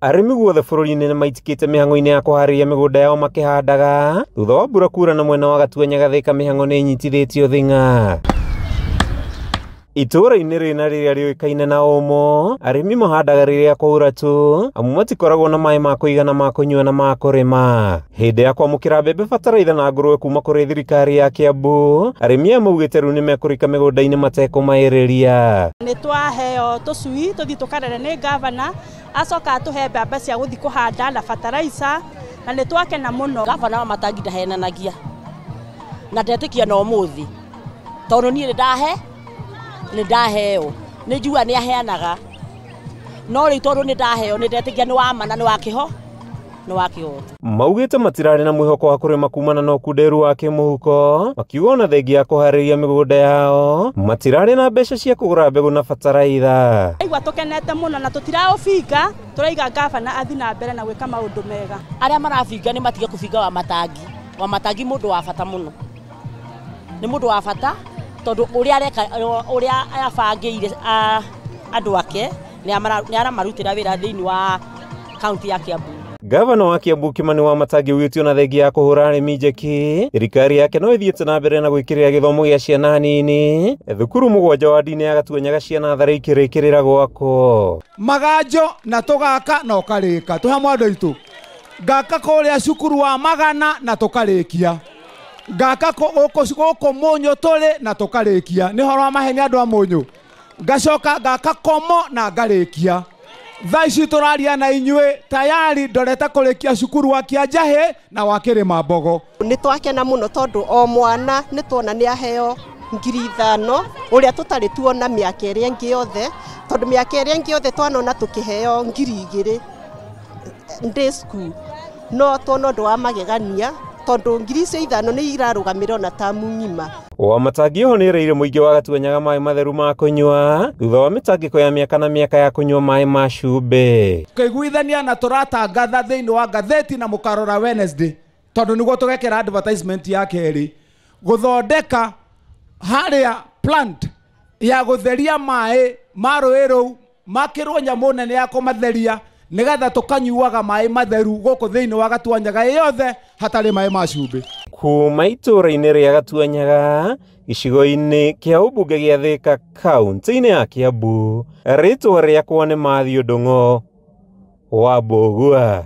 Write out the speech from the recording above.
Arĩmi guothe bũrũri-inĩ nĩmaitikĩte mĩhang'o-inĩ ya kũharĩria mĩgũnda yao makĩhandaga thutha wa mbura kura na mwena wa Gatuanyaga Thika mĩhang'o nĩĩnyitithĩtio thing'a. Itũũra-inĩ rĩna rĩrĩa rĩũĩkaine na ũmũ, arĩmi mahandaga rĩrĩa kwaura tu amu matikoragwo na maĩ ma kũigana ma kũnyua na ma kũrĩma. Hĩndĩ ya kwamũkĩra mbembe, bataraitha na ngũrwe kuma kũrĩ thirikari ya Kiambu, arĩmi aya maugĩte rĩu nĩmekũrika mĩgũnda-inĩ matekũmaĩrĩria. Nĩ twaheo tũcui tũthiĩ tũkarere nĩ gavana, acoka atũhe mbembe cia gũthiĩ kũhanda na bataraica, na nĩ twakena mũno. Gavana wa Matangi ndahenanagia na ndetĩkia na ũmũthĩ, tondũ niĩ nĩ ndaheo, nĩ njua nĩ aheanaga, no rĩu tondũ nĩ ndaheo nĩ ndetĩkia nĩ wa ma na nĩ wa kĩho nĩ wa kĩhoto. Maugĩte matirarĩ na mwĩhoko wa kũrĩma kumana na ũkunderu wa kĩmũhuko, makiuga ona thengia ya kũharĩria mĩgũnda yao matirarĩ na mbeca cia kũgũra mbegũ na bataraitha. Aigua tũkenete mũno na tũtiraũbinga, tũraiga gavana athiĩ na mbere na gwĩka maũndũ mega. Arĩa marabinga nĩ matige kũbinga wa Matangi. Wa Matangi mũndũ wa bata mũno, nĩ mũndũ wa bata tondũ ũrĩa areka, ũrĩa abangĩire andũ ake nĩ aramarutĩra wĩra thĩinĩ wa kaunti ya Kiambu. Gavana wa Kiambu Kimani Wamatangi augĩte ona thengia ya kũhũra arĩmi njeki, thirikari yake no ĩthiĩte na mbere na gwĩkĩrĩra gĩthomo gĩa ciana nini, thukuru 7 wadi-inĩ ya Gatuanyaga cia natharĩ ikĩrĩkĩrĩra gwakwo. Maganjo na tũgaka na ũkarĩka twĩ hamwe andũ aitũ, ngaka kũrĩa cukuru wa Magana na tũkarĩkia, ngaka gũkũ Mũnyũ tũrĩ na tũkarĩkia, nĩ ũhoro wa maheni andũ a Mũnyũ, ngacoka ngaka Komo na ngarĩkia. Thaa ici tũraria na inyuĩ tayari ndorete kũrĩkia cukuru wa Kĩanjahĩ na wa Kĩrĩma Mbogo. Nĩ twakena mũno tondũ o mwana nĩ tuona nĩ aheo 5,000 ũrĩa tũtarĩ tuona mĩaka ĩrĩa ĩngĩ yothe, tondũ mĩaka ĩrĩa ĩngĩ yothe twanona tũkĩheo 2,000 ndĩ school, no tuona ũndũ wa magegania tondũ 5,000 nĩ irarũgamĩra ona tamu ng'ima. Wamatangi oho nĩereire mũingĩ wa Gatuanyaga maĩ matheru ma kũnyua thutha wa mĩtangĩko ya mĩaka na mĩaka ya kũnyua maĩ ma cumbĩ. Tũkaiguithania na tũratangatha thĩinĩ wa ngathĩti na mũkarora Wednesday, tondũ nĩguo tũgekĩra advertisement ya kerĩ, gũthondeka harĩa plant ya gũtheria maĩ ma rũĩ rũu makĩrwo nyamũ nene ya kũmatheria nĩgetha tũkanyuaga maĩ matheru gũkũ thĩinĩ wa Gatuanyaga yothe hatarĩ maĩ ma cumbĩ. Kuma itũũra-inĩ rĩa Gatuanyaga gĩcigo-inĩ kĩa ũmbunge gĩa Thika kaunti-inĩ ya Kiambu, rĩtwa rĩakwa nĩ Matthew Ndung'o wa Mbũgua.